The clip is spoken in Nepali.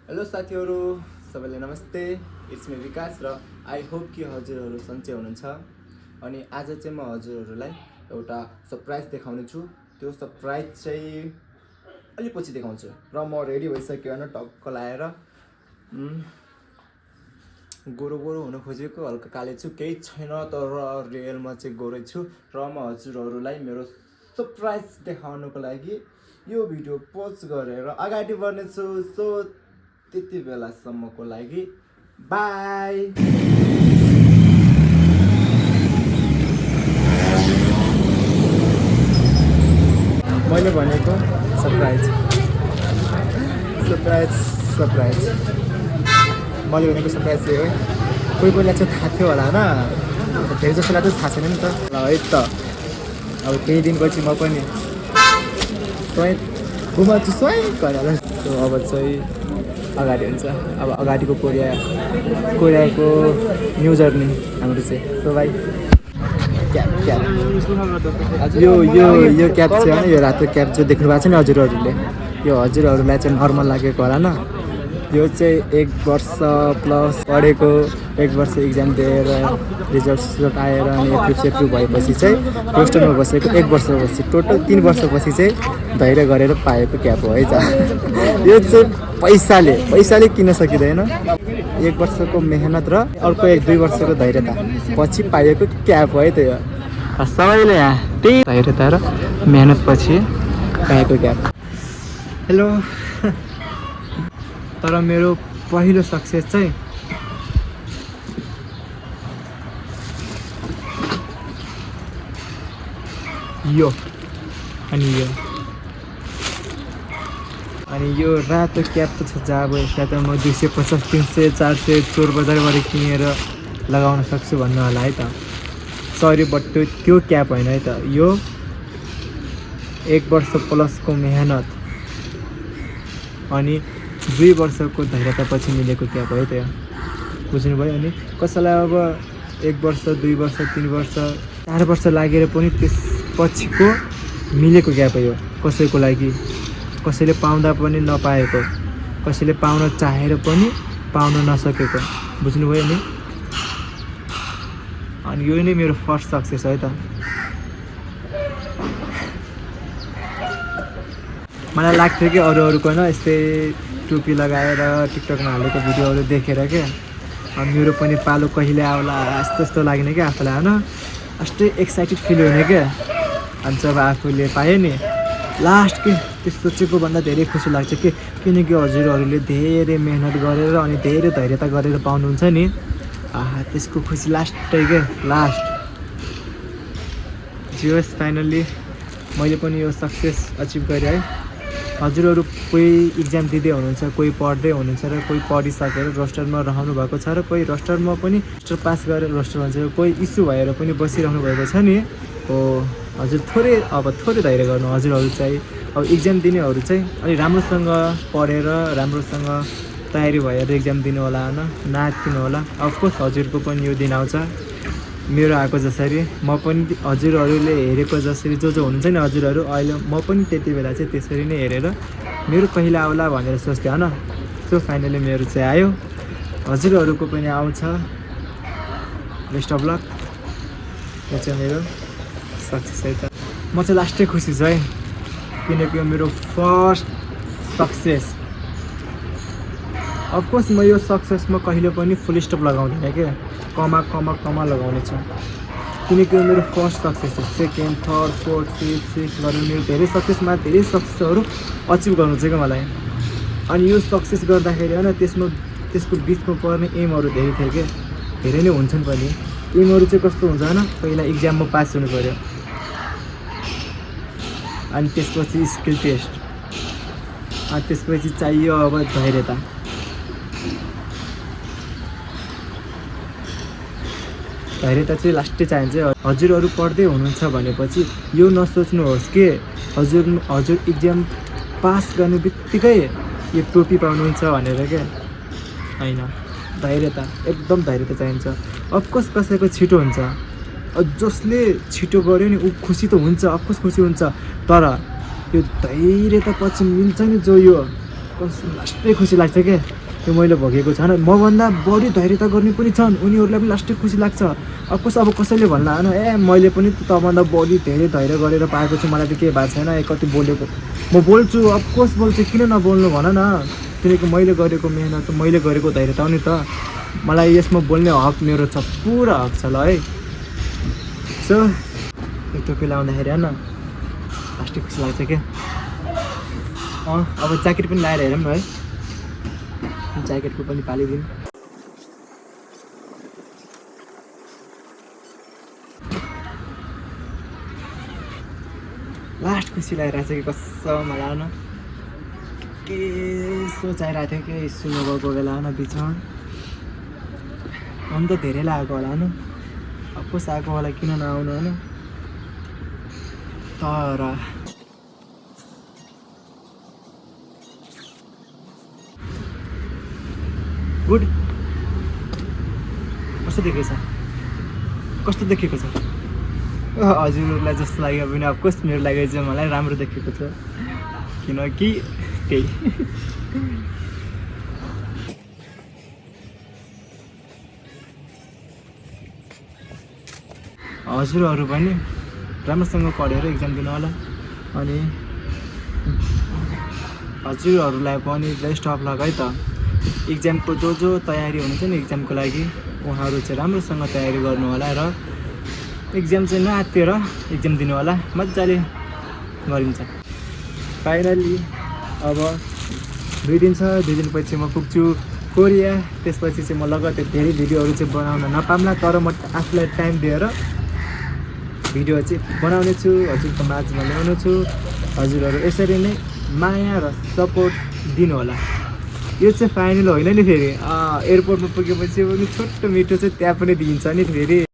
हेलो साथीहरू सबैलाई नमस्ते इट्स मी विकास र आई होप कि हजुरहरू सन्चै हुनुहुन्छ अनि आज चाहिँ म हजुरहरूलाई एउटा सरप्राइज देखाउने छु। त्यो सरप्राइज चाहिँ अलि पछि देखाउँछु र म रेडी भइसक्यो हैन टक्क लाएर गोरो गोरो हुन खोजेको हल्का काले छु केही छैन तर रियलमा चाहिँ गोरै छु र म हजुरहरूलाई मेरो सरप्राइज देखाउनको लागि यो भिडियो पोस्ट गरेर अगाडि बढ्नेछु। सो त्यति बेलासम्मको लागि बाई। मैले भनेको सरप्राइज सरप्राइज सरप्राइज मैले भनेको सरप्राइज चाहिँ हो। कोही कोहीलाई चाहिँ थाहा थियो होला होइन, धेरै जसोलाई त थाहा छैन नि त। ल है त अब केही दिनपछि म पनि स्वयं घुमाउँछु स्वयं गरेर। अब चाहिँ अगाडि हुन्छ, अब अगाडिको कोरियाको न्यू जर्नी हाम्रो चाहिँ। सो भाइ क्याब यो यो यो क्याब चाहिँ होइन, यो रातो क्याब जो देख्नु भएको छ नि हजुरहरूले, यो हजुरहरूलाई चाहिँ नर्मल लागेको होला न। यो चाहिँ 1 वर्ष प्लस पढेको, 1 वर्ष इक्जाम दिएर रिजल्ट आएर अनि एप्रुभ भएपछि चाहिँ होस्टेलमा बसेको 1 वर्षपछि टोटल 3 वर्षपछि चाहिँ धैर्य गरेर पाएको क्याब हो है त। यो चाहिँ पैसाले किन्न सकिँदैन। 1 वर्षको मेहनत र अर्को 1-2 वर्षको धैर्यता पछि पाएको क्याब हो है त। यो सबैले यहाँ त्यही धैर्यता र मेहनत पछि पाएको क्याब। हेलो तर मेरो पहिलो सक्सेस चाहिँ यो अनि यो रातो क्याब त छ जहाँ अब यसलाई त म 250, 300, 400 चोर बजारबाट किनेर लगाउन सक्छु भन्नु होला है त। सरी बट त्यो क्याब होइन है त। यो 1 वर्ष प्लसको मेहनत अनि 2 वर्षको धैर्यतापछि मिलेको क्याब है त। बुझ्नुभयो। अनि कसैलाई अब 1 वर्ष, 2 वर्ष, 3 वर्ष, 4 वर्ष लागेर पनि त्यसपछिको मिलेको क्याब हो यो। कसैको लागि कसैले पाउँदा पनि नपाएको, कसैले पाउन चाहेर पनि पाउन नसकेको। बुझ्नुभयो नि। अनि यो नै मेरो फर्स्ट सक्सेस है त। मलाई लाग्थ्यो कि अरूको होइन यस्तै टोपी लगाएर टिकटकमा हालेको भिडियोहरू देखेर क्या अनि मेरो पनि पालो कहिले आउला यस्तो लाग्ने क्या आफूलाई होइन। अस्टै एक्साइटेड फिल हुने क्या। अनि जब आफूले पायो नि लास्ट के त्यो सोचेको भन्दा धेरै खुसी लाग्छ कि किनकि हजुरहरूले धेरै मेहनत गरेर अनि धेरै धैर्यता गरेर पाउनुहुन्छ नि। त्यसको खुसी लास्टै क्या लास्ट। जियोस् फाइनल्ली मैले पनि यो सक्सेस अचिभ गरेँ है। हजुरहरू कोही इक्जाम दिँदै हुनुहुन्छ, कोही पढ्दै हुनुहुन्छ र कोही पढिसकेर रोस्टरमा रहनु भएको छ र कोही रोस्टरमा पनि रोस्टर पास गरेर रोस्टर भन्छ कोही इस्यु भएर पनि बसिरहनु भएको छ नि। हो हजुर थोरै धैर्य गर्नु। हजुरहरू चाहिँ अब इक्जाम दिनेहरू चाहिँ अलि राम्रोसँग पढेर राम्रोसँग तयारी भएर इक्जाम दिनु होला होइन, नाच्दिनु होला। अफकोर्स हजुरको पनि यो दिन आउँछ मेरो आएको जसरी, म पनि हजुरहरूले हेरेको जसरी जो हुनुहुन्छ नि हजुरहरू अहिले, म पनि त्यति बेला चाहिँ त्यसरी नै हेरेर मेरो कहिले आउला भनेर सोच्थेँ होइन। सो फाइनली मेरो चाहिँ आयो, हजुरहरूको पनि आउँछ। Best of lock. यो चाहिँ मेरो सक्सेस है त। म चाहिँ लास्टै खुसी छु है किनकि यो मेरो फर्स्ट सक्सेस। अफकोर्स म यो सक्सेसमा कहिले पनि फुल स्टप लगाउँदिनँ क्या, कमा लगाउने छु किनकि यो मेरो फर्स्ट सक्सेस हो। 2nd, 3rd, 4th, 5th, 6th गरेर मेरो धेरै सक्सेसहरू अचिभ गर्नु छ क्या मलाई। अनि यो सक्सेस गर्दाखेरि होइन त्यसको बिचमा पर्ने एमहरू धेरै थियो क्या, धेरै नै हुन्छन् पनि। एमहरू चाहिँ कस्तो हुन्छ होइन, पहिला इक्जाममा पास हुनु पऱ्यो अनि त्यसपछि स्किल टेस्ट अनि त्यसपछि चाहियो अब धैर्यता। धैर्यता चाहिँ लास्टै चाहिन्छ। हजुरहरू पढ्दै हुनुहुन्छ भनेपछि यो नसोच्नुहोस् कि हजुर इक्जाम पास गर्ने बित्तिकै यो टोपी पाउनुहुन्छ भनेर क्या, होइन। धैर्यता एकदम धैर्यता चाहिन्छ। अफकोर्स कसैको छिटो हुन्छ, जसले छिटो गर्यो नि ऊ खुसी त हुन्छ, अफकोर्स खुसी हुन्छ। तर यो धैर्यता पछि मिल्छ नि जो यो लास्टै खुसी लाग्छ क्या त्यो मैले भोगेको छन् मभन्दा बढी धैर्यता गर्ने पनि छन् उनीहरूलाई पनि लास्टै खुसी लाग्छ अब कसैले भन्ला होइन मैले पनि तँभन्दा बढी धेरै धैर्य गरेर पाएको छु मलाई त केही भएको छैन कति बोलेको म बोल्छु अफकोर्स बोल्छु किन नबोल्नु भन न किनकि मैले गरेको मेहनत मैले गरेको धैर्यता हो नि त मलाई यसमा बोल्ने हक मेरो छ पुरा हक छ ल है सो एक टोपी लाउँदाखेरि होइन लास्टै खुसी लाग्छ क्या अब ज्याकेट पनि लगाएर हेरौँ न है ज्याकेटको पनि पालिदिउँ लास्ट खुसी लागिरहेको छ कि कसम मलाई होइन के सोचाइरहेको थियो कि सुन्नु गएको बेला होइन बिचमा अन्त धेरै लागेको होला होइन अफकोर्स आएको होला किन नआउनु होइन तर गुड कस्तो देखेको छ हजुरहरूलाई जस्तो लाग्यो भने अफकोर्स मेरो लागि चाहिँ मलाई राम्रो देखेको छ किनकि त्यही हजुरहरू पनि राम्रोसँग पढेर इक्जाम दिनु होला अनि हजुरहरूलाई पनि बेस्ट अफ लक है त इक्जामको जो तयारी हुनुहुन्छ नि इक्जामको लागि उहाँहरू चाहिँ राम्रोसँग तयारी गर्नु होला र इक्जाम चाहिँ नआत्तिएर इक्जाम दिनु होला मजाले गरिन्छ फाइनली अब 2 दिन छ 2 दिनपछि म पुग्छु कोरिया त्यसपछि चाहिँ म लगातार धेरै भिडियोहरू चाहिँ बनाउन नपाम्ला तर म आफूलाई टाइम दिएर भिडियो चाहिँ बनाउने छु हजुरको माझमा ल्याउने छु हजुरहरू यसरी नै माया र सपोर्ट दिनु होला यो चाहिँ फाइनल होइन नि फेरि एयरपोर्टमा पुगेपछि पनि छोटो मिठो चाहिँ त्यहाँ पनि दिन्छ नि फेरि